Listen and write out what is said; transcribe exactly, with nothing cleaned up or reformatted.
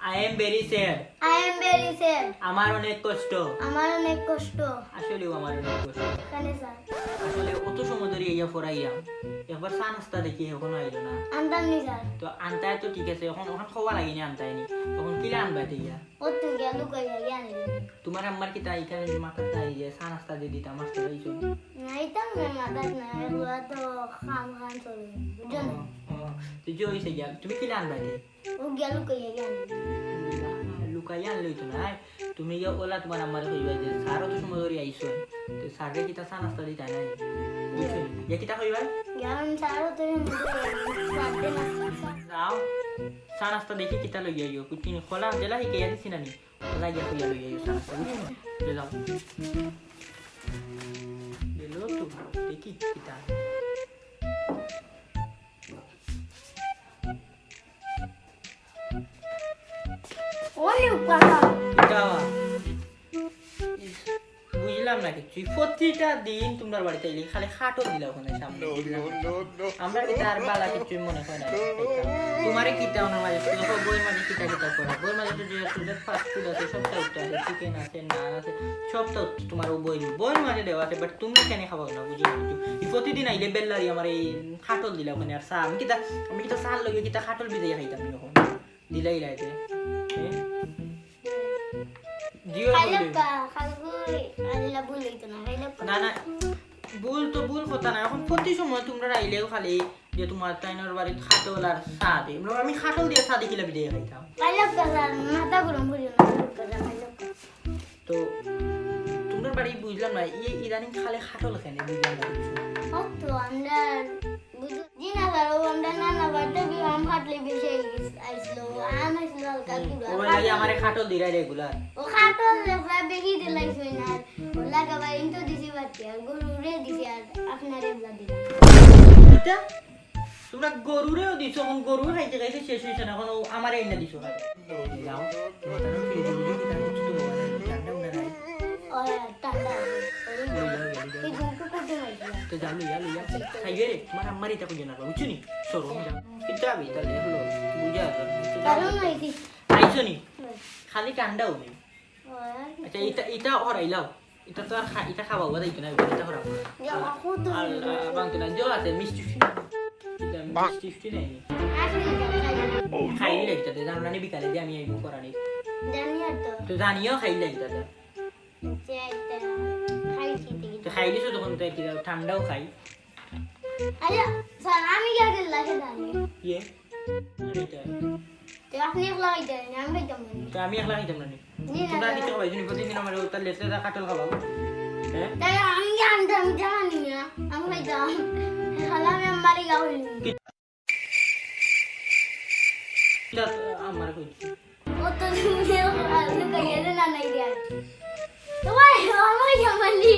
I am very sad. I am very sad. আমার অনেক কষ্ট। আমার অনেক কষ্ট। আসলেও আমার অনেক কষ্ট। কেনে স্যার? আসলে অত সময় ধরি আইয়া পড়াইলাম, একবার চা নাস্তা দেখি, এখনো আইলো না। আনতাম নি স্যার। তো আনতায় তো ঠিক আছে, অখন, অখন কওয়া লাগেনি আনতায় নি, অখন কিলা আনবায় তে ইয়া? ও তুই গিয়া লুকাইয়া গিয়া আনবি। তুমার আম্মার কিতা ইখান মাথাত নাই যে চা নাস্তা দি দিতাম, আসতে পাইছো? না, ইতা আমার মাথাত নাই, এগুলা তো কাম কাম চলে, বুঝছো না? ও, ও, তো যে অইছে গিয়া, তুমি কিলা আনবায় তে? ও গিয়া লুকাইয়া গিয়া আনবি। লুকাইয়া আনলে অইতো না, তুমি গিয়া অলা তুমার আম্মারে কইবায় যে, "স্যার অত সময় ধরি আইছইন, তো স্যাররে কিতা চা নাস্তা দিতায় নায়?" বুঝছো নি? গিয়া কিতা কইবায়? গিয়া আমি স্যার অত সময় ধরি আইছইন, স্যাররে নাস্তা, স্যার। যাও, চা নাস্তা দেখি কিতা লইয়া আইও, বুঝছো নি? কলা যেলা হিকাইয়া দিছি না নি? কলা গিয়া কইয়া লইয়া আইও চা নাস্তা, বুঝছো নি? তো যাও। গেল তো, দেখি কিতা। ওই উপালা। ইটা আবার? ইস, বুঝলাম না কিচ্ছু। প্রতিটা দিন তুমরার বাড়িত আইলে খালি খাটল দিলাও অখান সামনে। আমরা কিতা আর বালা কিচ্ছু মনে অয় না। তুমারে কিতা অনো মাঝে, দেখো বইর মাঝে কিতা কিতা করা। বইর মাঝে তো যে, যে fast food আছে, সবতা উঠতে আছে, chicken আছে, নান আছে, সবতা উঠতে তুমার অউ বইর, বইর মাঝে দেওয়া আছে, but তুমরা কেনে খাবাও না, বুঝি না কিচ্ছু। ই প্রতিদিন আইলে বেল্লারি আমারে খাটল দিলাও অখান আর চা। আমি কিতা, আমি কিতা চার লগে কিতা খাটল ভিজাইয়া খাইতাম নি অখন? দিলাইলায় তে। এ? জিও খাইলাম বলে। কা, খাইবো, আল্লাহ ভুল অইতো না, খাইলাম কা। না, না, ভুল তো ভুল কথা না। অখন প্রতি সময় তুমরা আইলেও খালি যে তুমার তাইনর বাড়িত খাটল আর চা দে। আমরা, আমি খাটল দিয়া চা দেখিলা বিদায় খাইতাম। খাইলাম কা, স্যার, মাথা গরম করিও না, খাইলাম কা, স্যার, খাইলাম কা। তো তুমরার বাড়ি বুঝলাম না, ই-, ইদানিং খালি খাটল কেনে, বুঝলাম না কিচ্ছু। ও তো আমরা বুঝ-, জি না স্যার, ও আমরা নানা বাড়িত গিয়া আম কাটলে বেশি আইছিল, আম আইছিল হালকা হুম, কুড়া, ও লাগে খাটল। আমারে খাটল দিরা regular। ও খাটল লেখা বেশি দিলাইছে না, ও লাগা ভাই ইনতো দিছি বাড়িত, আর গরুরে দিছি আর আপনারে এগুলা দিলাম। কিতা? তুমরা গরুরেও দিছো, অখন গরু খাইতে খাইতে শেষ অইছে না, অখন ও আমারে আইনা দিছো খালি। যাও, তোমার তো ফ্রিজে বুঝি কিতা কিচ্ছু তো বলা নাই, ঠান্ডা উন্ডা নাই। ও, ঠান্ডা। ওই যাও, যাও, যাও। এই গরু তো কত নাই দিয়া। তো যাও, লইয়া, লইয়া। খাইবে রে, তুমার আম্মারে ইতা কইও না, বুঝছো নি? সরো, যাও। কিতা হবে, ইতা লেখলো, বুঝা যাবে। তো যাও। কারণ নাই কি? খাইছো নি? না। খালি ঠান্ডা হবে। আচ্ছা, ইটা, ইটা হরাইলাও। ইটা তো আর খা-, ইটা খাওয়া অইতো না, ইটা হরাও। ইয়া, বাপু তো আল্লাহ, ভাঙতে না। জো আছে, মিষ্টি ফিনে। ইটা মিষ্টি ফিনে। আসলে ইটা খাই। খাইলে ইটা দে, জানো না, বিকালে দে, আমি আইবো করানি। জানি আর তো। তো জানিও খাইলে ইটা দে। যে ইটা খাইছি তো। তো খাইলিছো যখন তো আর কি, ঠান্ডাও খাই। আরে, স্যার, আমি গিয়া গেল লাগে জানি। ইয়ে? আরে ইটা। তো আপনি একলা খাইতেন, আমি খাইতাম না। তো আমি একলা খাইতাম না নি? জি না, তুমরা স্যার। কিছু খাবাই, তুমি প্রতিদিন আমার ওটা লেসে দা কাটল খাবাও। হ্যাঁ? তাই আমি জানতাম, জানি না, আমি খাইতাম। খালা আমি আমার গা হইল। কি? এটা আমার কইছি। ও তো তুমি লুকাইয়া দে না, নাই রে। তো ভাই, আমি খাইতাম না নি।